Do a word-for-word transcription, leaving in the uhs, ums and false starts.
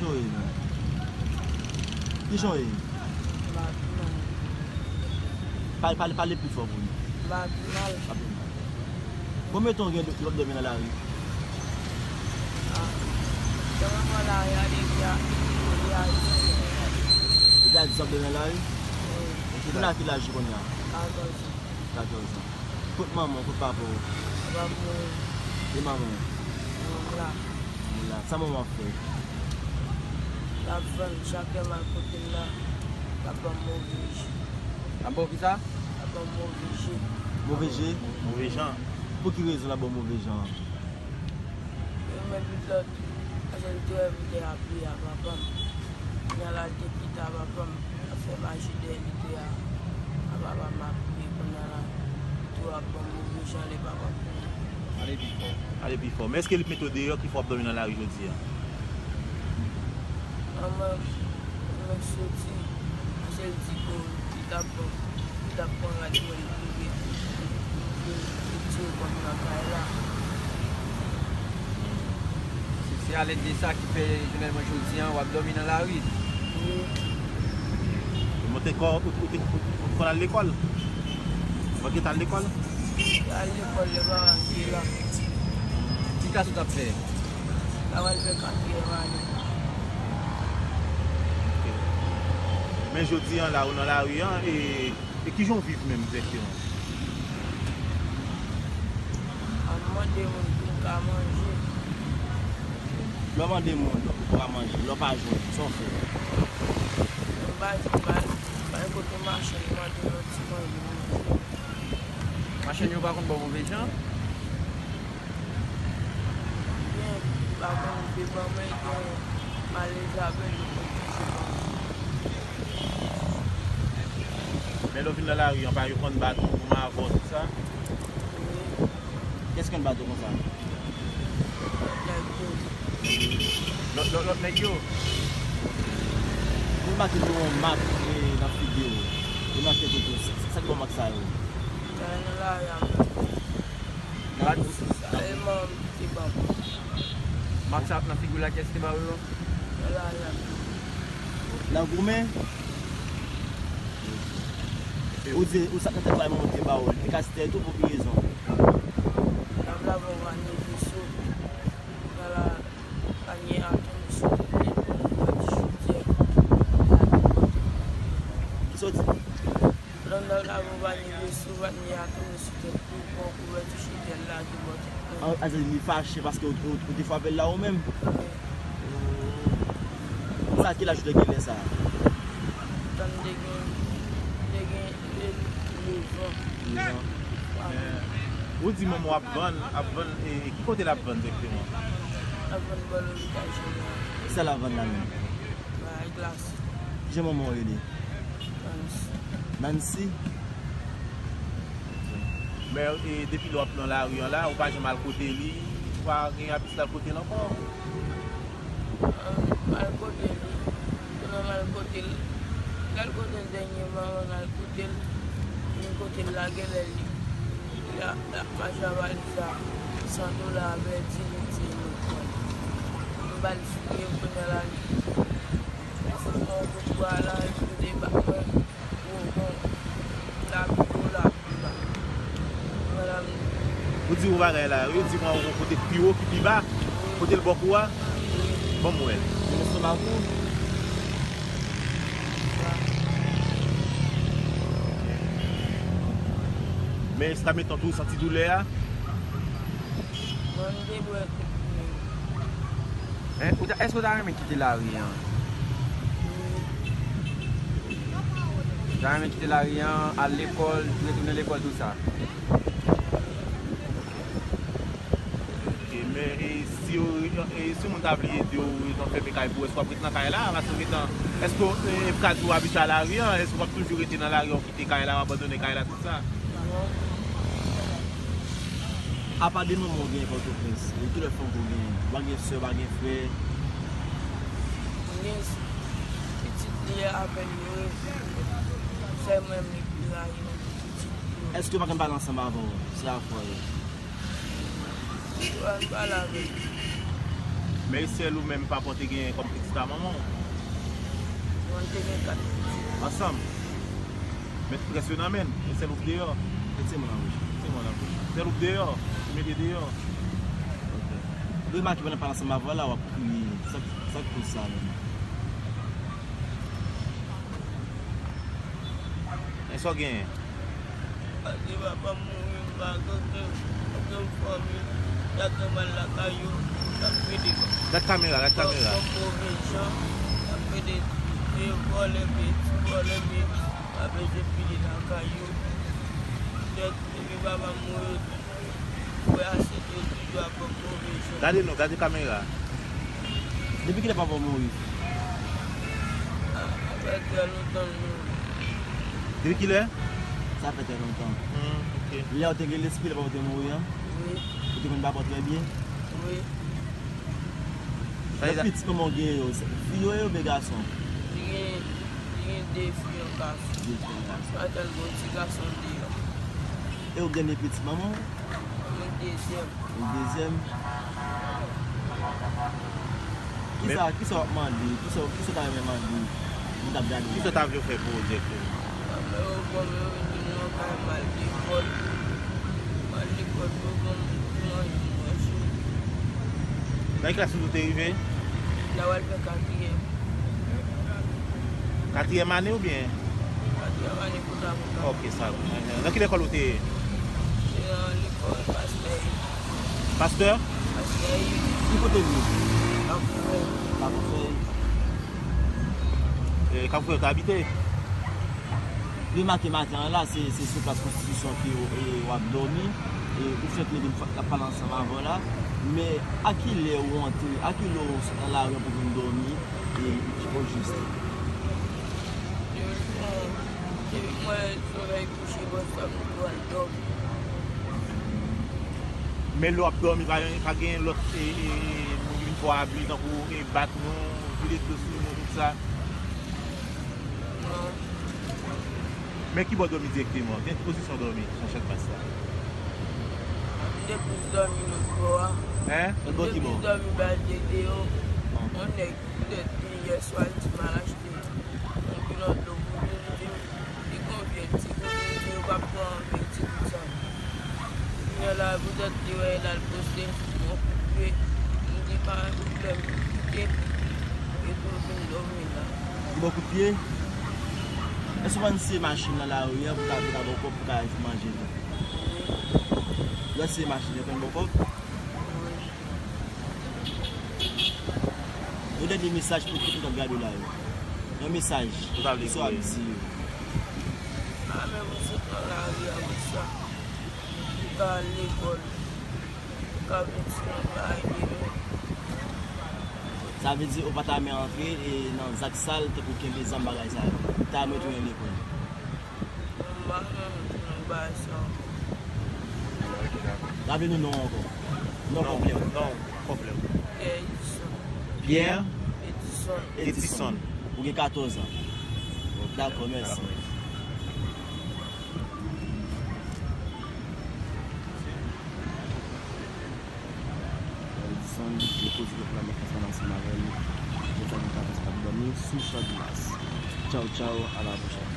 Kijan w ye, menm? Kijan w ye? M pa pi mal. Pale, pale, pale pi fò pou nou. M pa pi mal. Pa pi mal. Konbyen tan w gen w ap dòmi nan lari? Ah, dòmi nan lari a depi a, depi a dis an. Depi a dis an w ap dòmi nan lari? Wi. Ok, kounye a ki laj ou kounye a? Katòz an. Katòz an. Kot manman w, kot papa w? Papa m mouri. E manman w? Manman m la. Li la. Sa manman w ap fè? L ap vann, chak lè m al kote l la, l ap ban m move je. L ap ba w kisa? L ap ban m move je. Move je? Move jan. Pou ki rezon l ap ba w move jan an? Yo mèt vin lòt, paske l te wè m te apiye a papa m. Kounye a la, l te kite a papa m, l ap fè mache dèyè li te a, a papa m apiye. Kounye a la, li tou ap ban m move jan lè papa m konnen. Ale pi fò. Ale pi fò. Men èske li mete w deyò ki fè w ap dòmi nan lari jodi a? Manman m, manman m soti, paske l di ke li t ap pran, li t ap pran rad mwen, li rive, li, li tire kò m nan kay la. Se, se alèd de sa ki fè jounen mwen jodi a, w ap dòmi nan lari? Wi. Ou te kò, ou, ou te, ou, ou konn al lekòl? Ou pa gentan al lekòl? Al lekòl, lè paran m te la. Ki klas ou t ap fè? L ap al fè katriyèm ane. Ok. Men jodi a la, ou nan lari a, e, e kijan w viv menm egzakteman? Ap mande moun pou m ka manje. Lè w mande moun pou w ka manje, lè w pa jwenn, sa w fè? M pa, m pa, m pa gen kote mache, m mande yon ti manje pou m manje. Machann yo pa konn ba w move jan? Gen, pa konn vle ban mwen, gen malèz avè l, yo konn toujou ban mwen. Men lè w vin nan lari an, pa yo konn bat ou, kouman avè w, tout sa? Wi. Kiyès ki konn bat ou konsa? Lòt nèg yo. Lòt, lòt, lòt nèg yo? Ou remake gen yon mak, e, nan figi w. Gen mak tèt ou tou. Sa, sa, sa ki ba w mak sa yo? Nan lari a. Nan lari? Sa e manman m ki te ban m. Mak sa ap nan figi w la, kiyès ki te ba w yo? Nan lari a. Nan goumen? Ou di, ou sa nan tèt ou a, manman w te ba w, li te ka sitè tou pou ki rezon? Nan lave yon panye veso, nan la panye a tounnesou, li pran kouvèti chotè, lage bòt. Kisa w di? Nan lave yon panye veso, panye a tounnesou tèt li, pran kouvèti chotè, lage bòt. A, a, li fache paske ou, ou, ou te frape l la ou menm? Wi. Sa ki laj ou te gen lè sa a? Tan m te gen, te gen e, nevan. Nevan. Wi. Men, ou di manman w ap vann, ap vann, e, e ki kote l ap vann egzakteman? L ap vann bò lopital jeneral. Kisa l ap vann la menm? Bagay glas. Kijan manman w rele? Nancy. Nancy? Men, e, depi lè w ap nan lari an la, ou pa janm al kote li, ou pa gen abitid al kote l ankò? M al kote li. Kounye a m al kote l. M al kote l dènyèman, m al kote l. Men kote l la, genlè li, li ap, l ap mache a valiz la, san dola a pèdi, li di li pran. M ba l fouye, kounye a la, li, li fout mwen yon kout bwa la, li fout debake mwen. Bon, bon, lapli wo, lapli ba. Mwen la m. Ou di ou bagay la, yo di mwen ou kote k pi wo, ki pi ba, kote l bò kou a. Ban m wè l. Nan lestomak ou. Men jiskaprezan tou ou santi doulè a? Mwen m te bwè kout men. Hein? Ou ta, èske ou ta renmen kite lari an? Ou ta renmen kite lari an, al lekòl, retounen lekòl, tout sa? Ok, men, e si yo, e si yon moun ta vle ede w, yo fèmen kay pou ou, èske w ap ret nan kay la? Paske w gentan, èske, e, ka di w abitye a lari an, èske w ap toujou rete nan lari an, w kite kay la, w abandone kay la, tout sa? Apa de manman w genyen Pòtoprens? E kilè fanmi w genyen? Ou pa gen sè, ou pa gen frè? M gen pitit li apèn yo, sè mwen m li pi rayi nan tout pitit li yo. Èske yo pa konn pale ansanm avè w? Se afè yo. Yo pa konn pale avè m. Men e sèl ou menm papa w te genyen kòm pitit a manman w? Mwen te gen kat pitit. Ansanm? Men tout rès yo nan men l, e sèl ou k deyò? Mete men w nan bouch. Mete men w nan bouch. Sèl ou k deyò, ou mete deyò. Ok. Ou remake pandan l pale ansanm avè w la, w ap kriye. Sa, sa k koz sa menm? Men sa w genyen? Paske papa m mouri, m pa gen okenn, okenn fanmi, y ap fè mal lakay yo, y ap pede. Gad kamera, gad kamera. Kòm move jan, y ap pede, e vòlè bèt, vòlè bèt, y ap pede pile lakay yo. Dèt, depi papa m mouri, frè a sè yo toujou ap ban m move jan. Gade nou, gade kamera. Depi kilè papa w mouri? Ah, sa fè trè lontan l mouri. Depi kilè? Sa fè trè lontan. Hmm, ok. Lè w te gen lespri, lè papa w te mouri an? Wi. Ou te konn papa w trè byen? Wi. Sa vle di pitit manman w gen yo, se fi yo ye oubyen gason? Li gen, li gen de fi, yon gason. De fi, yon gason. Atè l gen yon ti gason deyò. E ou gen de pitit manman w? Mwen dezyèm. Ou dezyèm? Kisa, kisa w ap mande? Kisa, kisa w ta renmen mande? Moun k ap gade. Kisa w ta vle yo fè pou ou dirèkteman? Mwen, yo ban mwen retoune nan kay m al lekòl. M al lekòl pou ban m pou manje, manje. Nan ki klas ou te rive? La w al fè katriyèm. Katriyèm ane oubyen? Katriyèm ane kouta kouta. Ok, sa bon. Nan ki lekòl ou te ye? Se nan lekòl Pastè. Pastè? Pastè. Ki kote l ye? Kafoufèy. Kafoufèy. E, Kafoufèy ou te abite? Remake maten an la, se, se sou plas konstitisyon ke w, e, w ap dòmi. E, ou fèk leve, m ap pale ansanm avè w la. Men, a kilè ou antre, a kilè ou sot nan lari an pou vin dòmi, e, o jis? Depi mwen, depi mwen solèy kouche, bò sa m tou al dòmi. Men lè w ap dòmi, pa, pa gen lòt, e, e, moun ki vin fè w abi, tankou, e, bat nou, vide dlo sou nou, tout sa? Non. Men ki bò w dòmi dirèkteman? Ki pozisyon w dòmi sou chak plas la? M te plis dòmi lòt bò a. Hein? Lòt bò ki bò? M te plis dòmi ba de deyò. Yon nèg poutèt li yè swa l di m al achte yon kilò dlo pou li, li di m li gon vye ti gout, li di yo p ap pran vye ti gout sa. Kounye a la, poutèt li wè l al poste, m fouti yon kout pye. M di pa gen pwoblèm, m kite, epi m vin dòmi la. Li ba w kout pye? Èske w pa siye machin nan lari a pou ta, pou ta ba w kòb pou ta manje tou? Lè w siye machin nan, yo konn ba w kòb? Yon dènye mesaj pou tout moun k ap gade w la yo. Yon mesaj. Ou ta vle voye? Sa w ap di yo. A, men mwen sot nan lari a konsa. Ou ka al lekòl. Ou ka vin sinon pa ede nou. Sa vle di ou pa ta renmen antre, e, nan zak sal tankou kenbe zam bagay sa yo. Ou ta renmen tounen lekòl. Mwen pa renmen tounen bagay sa ankò. Raple nou non w ankò. Non konplè w. Non konplè w. Pierre Edison. Pierre Edison. Edison. Ou gen katòz an. Dakò, mèsi. Edison, yo poze kèk lame konsènan ansanm avè l. Konsa nou ka pase k ap dòmi sou chak glas. Tchaw, tchaw, a la pwochèn.